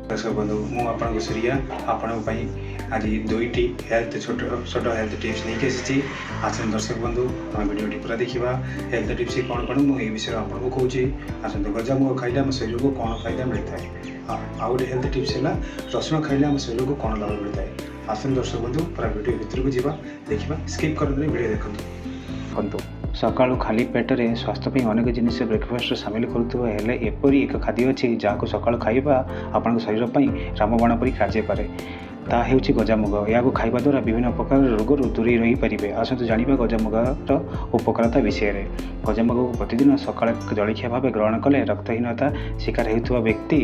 ଦର୍ଶକ ବନ୍ଧୁ, ମୁଁ ଆପଣଙ୍କ ସୂର୍ୟା ଆପଣଙ୍କ ପାଇଁ ଆଜି ଦୁଇଟି ହେଲ୍ଥ ଛୋଟ ଛୋଟ ହେଲ୍ଥ ଟିପ୍ସ ନେଇକି ଆସିଛି। ଆସନ୍ତୁ ଦର୍ଶକ ବନ୍ଧୁ, ଆମେ ଭିଡ଼ିଓଟି ପୁରା ଦେଖିବା। ହେଲ୍ଥ ଟିପ୍ସ କ'ଣ କ'ଣ, ମୁଁ ଏଇ ବିଷୟରେ ଆପଣଙ୍କୁ କହୁଛି। ଆସନ୍ତୁ, ଗଜାମୁଗ ଖାଇଲେ ଆମ ଶରୀରକୁ କ'ଣ ଫାଇଦା ମିଳିଥାଏ? ଆଉ ଗୋଟେ ହେଲ୍ଥ ଟିପ୍ସ ହେଲା, ରସୁଣ ଖାଇଲେ ଆମ ଶରୀରକୁ କ'ଣ ଲାଭ ମିଳିଥାଏ? ଆସନ୍ତୁ ଦର୍ଶକ ବନ୍ଧୁ, ପୁରା ଭିଡ଼ିଓ ଭିତରକୁ ଯିବା, ଦେଖିବା। ସ୍କିପ୍ କରନ୍ତୁନି, ଭିଡ଼ିଓ ଦେଖନ୍ତୁ। ଦେଖନ୍ତୁ, ସକାଳୁ ଖାଲି ପେଟରେ ସ୍ୱାସ୍ଥ୍ୟ ପାଇଁ ଅନେକ ଜିନିଷ ବ୍ରେକଫାଷ୍ଟରେ ସାମିଲ କରୁଥିବା ହେଲେ ଏପରି ଏକ ଖାଦ୍ୟ ଅଛି, ଯାହାକୁ ସକାଳୁ ଖାଇବା ଆପଣଙ୍କ ଶରୀର ପାଇଁ ରାମବାଣ ପରି କାର୍ଯ୍ୟ କରେ। ତାହା ହେଉଛି ଗଜାମୁଗ। ଏହାକୁ ଖାଇବା ଦ୍ୱାରା ବିଭିନ୍ନ ପ୍ରକାର ରୋଗରୁ ଦୂରେଇ ରହିପାରିବେ। ଆସନ୍ତୁ ଜାଣିବା ଗଜାମୁଗର ଉପକାରିତା ବିଷୟରେ। ଗଜାମୁଗକୁ ପ୍ରତିଦିନ ସକାଳେ ଜଳଖିଆ ଭାବେ ଗ୍ରହଣ କଲେ ରକ୍ତହୀନତା ଶିକାର ହେଉଥିବା ବ୍ୟକ୍ତି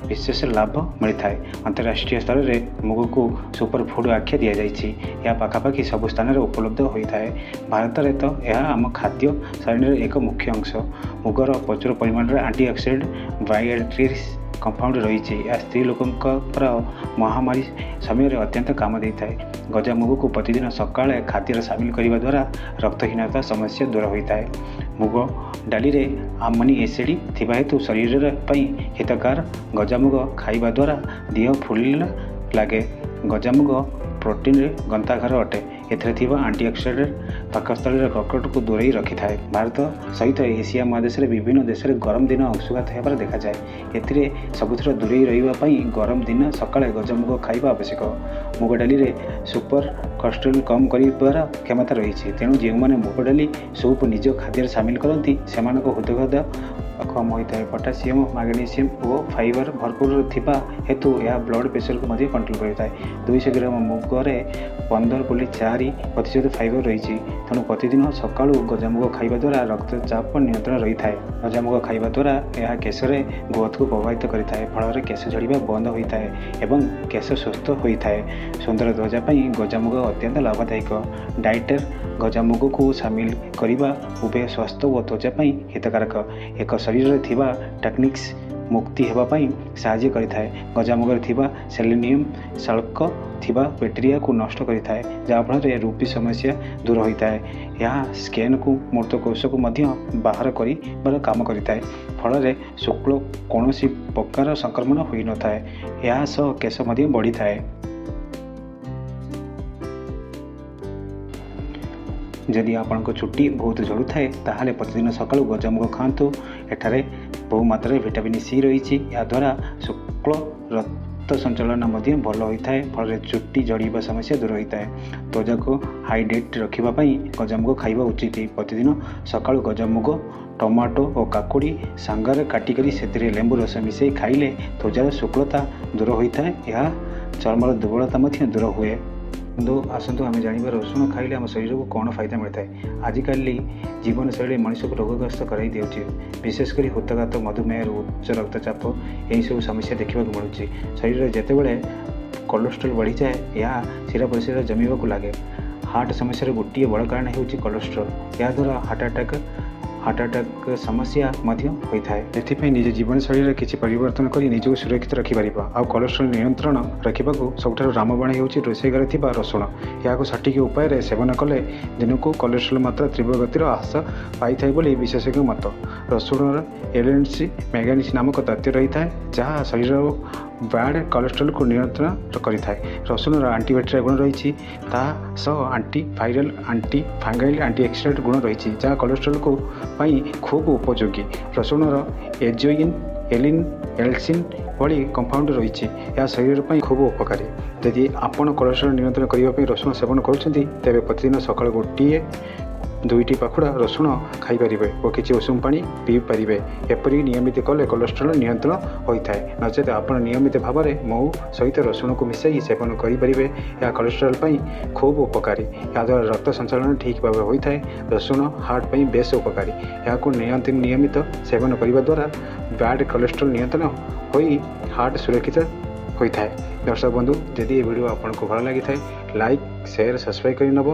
ବିଶେଷ ଲାଭ ମିଳିଥାଏ। ଅନ୍ତରାଷ୍ଟ୍ରୀୟ ସ୍ତରରେ ମୁଗକୁ ସୁପର ଫୁଡ୍ ଆଖ୍ୟା ଦିଆଯାଇଛି। ଏହା ପାଖାପାଖି ସବୁ ସ୍ଥାନରେ ଉପଲବ୍ଧ ହୋଇଥାଏ। ଭାରତରେ ତ ଏହା ଆମ ଖାଦ୍ୟ ଶୈଳୀର ଏକ ମୁଖ୍ୟ ଅଂଶ। ମୁଗର ପ୍ରଚୁର ପରିମାଣରେ ଆଣ୍ଟି ଅକ୍ସିଡେଣ୍ଟ, ଡାଏଟ୍ରି କମ୍ପାଉଣ୍ଡ ରହିଛି। ଏହା ସ୍ତ୍ରୀ ଲୋକଙ୍କର ମହାମାରୀ ସମୟରେ ଅତ୍ୟନ୍ତ କାମ ଦେଇଥାଏ। ଗଜାମୁଗକୁ ପ୍ରତିଦିନ ସକାଳେ ଖାଦ୍ୟରେ ସାମିଲ କରିବା ଦ୍ୱାରା ରକ୍ତହୀନତା ସମସ୍ୟା ଦୂର ହୋଇଥାଏ। ମୁଗ ଡାଲିରେ ଆମିନୋ ଏସିଡ୍ ଥିବା ହେତୁ ଶରୀର ପାଇଁ ହିତକାର। ଗଜାମୁଗ ଖାଇବା ଦ୍ୱାରା ଦେହ ଫୁଲିଲା ଲାଗେ। ଗଜାମୁଗ ପ୍ରୋଟିନରେ ଗନ୍ତାଘର ଅଟେ। ଏଥିରେ ଥିବା ଆଣ୍ଟିଅକ୍ସିଡେଣ୍ଟ ପାକସ୍ଥଳୀର କର୍କଟକୁ ଦୂରେଇ ରଖିଥାଏ। ଭାରତ ସହିତ ଏସିଆ ମହାଦେଶରେ ବିଭିନ୍ନ ଦେଶରେ ଗରମ ଦିନ ଅଂଶୁଘାତ ହେବାର ଦେଖାଯାଏ। ଏଥିରେ ସବୁଥିରୁ ଦୂରେଇ ରହିବା ପାଇଁ ଗରମ ଦିନ ସକାଳେ ଗଜାମୁଗ ଖାଇବା ଆବଶ୍ୟକ। ମୁଗ ଡାଲିରେ ସୁପର କୋଲେଷ୍ଟ୍ରଲ କମ୍ କରିବାର କ୍ଷମତା ରହିଛି। ତେଣୁ ଯେଉଁମାନେ ମୁଗ ଡାଲି ସୁପ୍ ନିଜ ଖାଦ୍ୟରେ ସାମିଲ କରନ୍ତି, ସେମାନଙ୍କ ହୃଦଘାତ କମ୍ ହୋଇଥାଏ। ପଟାସିୟମ, ମାଗ୍ନେସିୟମ ଓ ଫାଇବର ଭରପୁର ଥିବା ହେତୁ ଏହା ବ୍ଲଡ଼ ପ୍ରେସରକୁ ମଧ୍ୟ କଣ୍ଟ୍ରୋଲ କରିଥାଏ। 200 ଗ୍ରାମ ମୁଗରେ 15.4% ଫାଇବର ରହିଛି। ତେଣୁ ପ୍ରତିଦିନ ସକାଳୁ ଗଜାମୁଗ ଖାଇବା ଦ୍ୱାରା ରକ୍ତଚାପ ନିୟନ୍ତ୍ରଣ ରହିଥାଏ। ଗଜାମୁଗ ଖାଇବା ଦ୍ୱାରା ଏହା କେଶରେ ଗ୍ରୋଥକୁ ପ୍ରଭାବିତ କରିଥାଏ। ଫଳରେ କେଶ ଝଡ଼ିବା ବନ୍ଦ ହୋଇଥାଏ ଏବଂ କେଶ ସୁସ୍ଥ ହୋଇଥାଏ। ସୁନ୍ଦର ତ୍ୱଚା ପାଇଁ ଗଜାମୁଗ ଅତ୍ୟନ୍ତ ଲାଭଦାୟକ। ଡାଏଟରେ ଗଜାମୁଗକୁ ସାମିଲ କରିବା ଉଭୟ ସ୍ୱାସ୍ଥ୍ୟ ଓ ତ୍ୱଚା ପାଇଁ ହିତକାରକ। ଏକ ଶରୀରରେ ଥିବା ଟକ୍ସିନ୍ସ ମୁକ୍ତି ହେବା ପାଇଁ ସାହାଯ୍ୟ କରିଥାଏ। ଗଜାମୁଗରେ ଥିବା ସେଲେନିୟମ ଶଲ୍କ ଥିବା ବ୍ୟାକ୍ଟେରିଆକୁ ନଷ୍ଟ କରିଥାଏ, ଯାହାଫଳରେ ରୂପି ସମସ୍ୟା ଦୂର ହୋଇଥାଏ। ଏହା ସ୍କିନ୍କୁ ମୃତ କୋଷକୁ ମଧ୍ୟ ବାହାର କରିବାର କାମ କରିଥାଏ। ଫଳରେ ଶୁକ୍ଳ କୌଣସି ପ୍ରକାର ସଂକ୍ରମଣ ହୋଇନଥାଏ। ଏହା ସହ କେଶ ମଧ୍ୟ ବଢ଼ିଥାଏ। ଯଦି ଆପଣଙ୍କ ଚୁଟି ବହୁତ ଝଡ଼ୁଥାଏ, ତାହେଲେ ପ୍ରତିଦିନ ସକାଳୁ ଗଜାମୁଗ ଖାଆନ୍ତୁ। ଏଠାରେ ବହୁ ମାତ୍ରାରେ ଭିଟାମିନ୍ ସି ରହିଛି। ଏହାଦ୍ୱାରା ଶୁକ୍ଳ ରକ୍ତ ସଞ୍ଚାଳନ ମଧ୍ୟ ଭଲ ହୋଇଥାଏ। ଫଳରେ ଚୁଟି ଝଡ଼ିବା ସମସ୍ୟା ଦୂର ହୋଇଥାଏ। ତ୍ୱଚାକୁ ହାଇଡ୍ରେଟ୍ ରଖିବା ପାଇଁ ଗଜାମୁଗ ଖାଇବା ଉଚିତ। ପ୍ରତିଦିନ ସକାଳୁ ଗଜାମୁଗ, ଟମାଟୋ ଓ କାକୁଡ଼ି ସାଙ୍ଗରେ କାଟିକରି ସେଥିରେ ଲେମ୍ବୁ ରସ ମିଶାଇ ଖାଇଲେ ତ୍ୱଚାର ଶୁକ୍ଳତା ଦୂର ହୋଇଥାଏ। ଏହା ଚର୍ମର ଦୁର୍ବଳତା ମଧ୍ୟ ଦୂର ହୁଏ। ବନ୍ଧୁ, ଆସନ୍ତୁ ଆମେ ଜାଣିବା, ରସୁଣ ଖାଇଲେ ଆମ ଶରୀରକୁ କ'ଣ ଫାଇଦା ମିଳିଥାଏ। ଆଜିକାଲି ଜୀବନଶୈଳୀ ମଣିଷକୁ ରୋଗଗ୍ରସ୍ତ କରାଇ ଦେଉଛି। ବିଶେଷ କରି ହୃଦଘାତ, ମଧୁମେହ, ଉଚ୍ଚ ରକ୍ତଚାପ, ଏହିସବୁ ସମସ୍ୟା ଦେଖିବାକୁ ମିଳୁଛି। ଶରୀରରେ ଯେତେବେଳେ କୋଲେଷ୍ଟ୍ରଲ୍ ବଢ଼ିଯାଏ, ଏହା ଶିରା ପ୍ରଶିରାରେ ଜମିବାକୁ ଲାଗେ। ହାର୍ଟ ସମସ୍ୟାର ଗୋଟିଏ ବଡ଼ କାରଣ ହେଉଛି କୋଲେଷ୍ଟ୍ରଲ୍। ଏହାଦ୍ୱାରା ହାର୍ଟ ଆଟାକ୍ ସମସ୍ୟା ମଧ୍ୟ ହୋଇଥାଏ। ଏଥିପାଇଁ ନିଜ ଜୀବନଶୈଳୀରେ କିଛି ପରିବର୍ତ୍ତନ କରି ନିଜକୁ ସୁରକ୍ଷିତ ରଖିପାରିବା। ଆଉ କୋଲେଷ୍ଟ୍ରଲ୍ ନିୟନ୍ତ୍ରଣ ରଖିବାକୁ ସବୁଠାରୁ ରାମବାଣ ହେଉଛି ରୋଷେଇ ଘରେ ଥିବା ରସୁଣ। ଏହାକୁ ସଠିକ୍ ଉପାୟରେ ସେବନ କଲେ ଦିନକୁ କୋଲେଷ୍ଟ୍ରଲ୍ ମାତ୍ରା ତୀବ୍ର ଗତିର ହ୍ରାସ ପାଇଥାଏ ବୋଲି ବିଶେଷଜ୍ଞ ମତ। ରସୁଣର ଏଲିସିନ୍, ମ୍ୟାଙ୍ଗନିଜ୍ ନାମକ ତତ୍ତ୍ୱ ରହିଥାଏ, ଯାହା ଶରୀରର ବ୍ୟାଡ୍ କୋଲେଷ୍ଟ୍ରଲକୁ ନିୟନ୍ତ୍ରଣ କରିଥାଏ। ରସୁଣର ଆଣ୍ଟିବ୍ୟାକ୍ଟେରିଆ ଗୁଣ ରହିଛି। ତା ସହ antiviral, antifungal, antioxidant ଗୁଣ ରହିଛି, ଯାହା କୋଲେଷ୍ଟ୍ରଲକୁ ପାଇଁ ଖୁବ୍ ଉପଯୋଗୀ। ରସୁଣର ଏଜୋଇନ୍, ଏଲିନ୍, ଏଲସିନ୍ ଭଳି କମ୍ପାଉଣ୍ଡ ରହିଛି। ଏହା ଶରୀର ପାଇଁ ଖୁବ୍ ଉପକାରୀ। ଯଦି ଆପଣ କୋଲେଷ୍ଟ୍ରଲ ନିୟନ୍ତ୍ରଣ କରିବା ପାଇଁ ରସୁଣ ସେବନ କରୁଛନ୍ତି, ତେବେ ପ୍ରତିଦିନ ସକାଳୁ ଗୋଟିଏ ଦୁଇଟି ପାଖୁଡ଼ା ରସୁଣ ଖାଇପାରିବେ ଓ କିଛି ଉଷୁମ ପାଣି ପିଇପାରିବେ। ଏପରି ନିୟମିତ କଲେ କୋଲେଷ୍ଟ୍ରଲ ନିୟନ୍ତ୍ରଣ ହୋଇଥାଏ। ନଚେତ ଆପଣ ନିୟମିତ ଭାବରେ ମହୁ ସହିତ ରସୁଣକୁ ମିଶାଇ ସେବନ କରିପାରିବେ। ଏହା କୋଲେଷ୍ଟ୍ରଲ ପାଇଁ ଖୁବ୍ ଉପକାରୀ। ଏହାଦ୍ୱାରା ରକ୍ତ ସଞ୍ଚାଳନ ଠିକ୍ ଭାବେ ହୋଇଥାଏ। ରସୁଣ ହାର୍ଟ ପାଇଁ ବେଶ ଉପକାରୀ। ଏହାକୁ ନିୟମିତ ସେବନ କରିବା ଦ୍ୱାରା ବ୍ୟାଡ୍ କୋଲେଷ୍ଟ୍ରଲ ନିୟନ୍ତ୍ରଣ ହୋଇ ହାର୍ଟ ସୁରକ୍ଷିତ ହୋଇଥାଏ। ଦର୍ଶକ ବନ୍ଧୁ, ଯଦି ଏ ଭିଡ଼ିଓ ଆପଣଙ୍କୁ ଭଲ ଲାଗିଥାଏ, ଲାଇକ୍, ସେୟାର, ସବସ୍କ୍ରାଇବ୍ କରିନେବ।